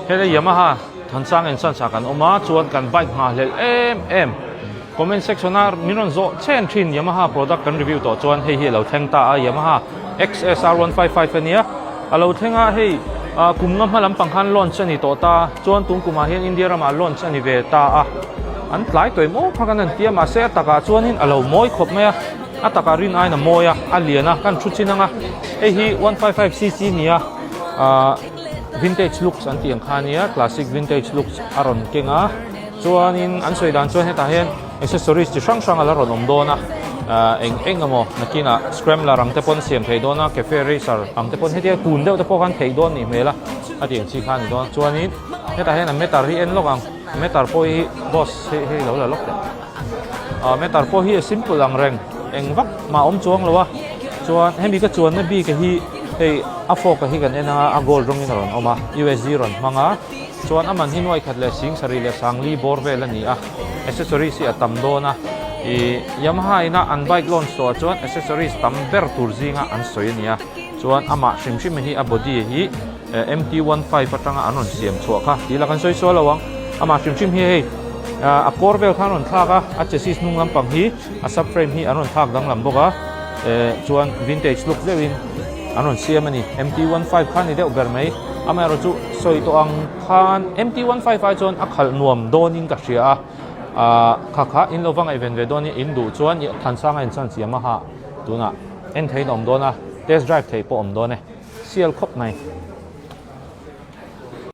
Helai Yamaha Thansang and Sons ah kan awm a, chuan kan bike nghahhlelh em em comment section a min rawn zawh chen thin Yamaha product kan review tawh chuan hei hi a lo thleng ta a, Yamaha XSR 155 a nia, a lo thleng a hei kum nga hma lampang khan launch a ni tawh ta, chuan tun kumah hian India ramah launch a ni ve ta a, an tlai tawih maw kha kan han ti a, mahse a takah chuanin a lo mawi khawp mai a, a takah rin aiin a mawi a, a lian a, kan thu chin ang a, hei hi 155cc nia. Vintage looks an tih ang kha ania, classic vintage looks a rawn keng a, chuanin an sawi dan chuan hetah hian accessories chi hrang hrang a la rawn awm dawn a, eng eng emaw nakinah scrambler ang te pawn siam thei dawn a, cafe racer ang te pawn hetia kun deuh te pawh khan theih dawn nih hmel a, a tih ang chi kha a ni dawn a, chuanin hetah hian a meter hi en lawk ang, meter pawh hi boss hei hei lo la lawk teh, meter pawh hi a simple ang reng eng vak mah a awm chuang lo a, chuan hemi ka chuanna bik a hi. Hei a fork a hi kan en anga a gold rawngin a rawn awm a, USD rawn hmang a, chuan a man hi nuai khat leh sing sarih leh sangli bawr vel a ni a, accessories hi a tam dawn a, ih Yamaha ina an bike launch tawh ah chuan accessories tam ber tur zinga an sawi a ni a, chuan amah hrim hrim hi a body hi MT-15 atanga an rawn siam chhuah kha tih la kan sawi sual lo ang, amah hrim hrim hi hei a kawr vel kha an rawn thlak a, a chassis hnung lampang hi a subframe hi an rawn thlak danglam bawk a. Eh chuan vintage look deuhin an rawn siam a ni. MT-15 kha a ni deuh ber mai. Amaherawh chu sawi tawh ang khan MT-15 ai chuan a khalh nuam dawnin ka hria a. Ah kha kha in lo va ngaihven ve dawn i in duh chuan i Thansanga in chuan Yamaha tunah en theiin a awm dawn a, test drive theih pawh a awm dawn e. Sial khawp mai.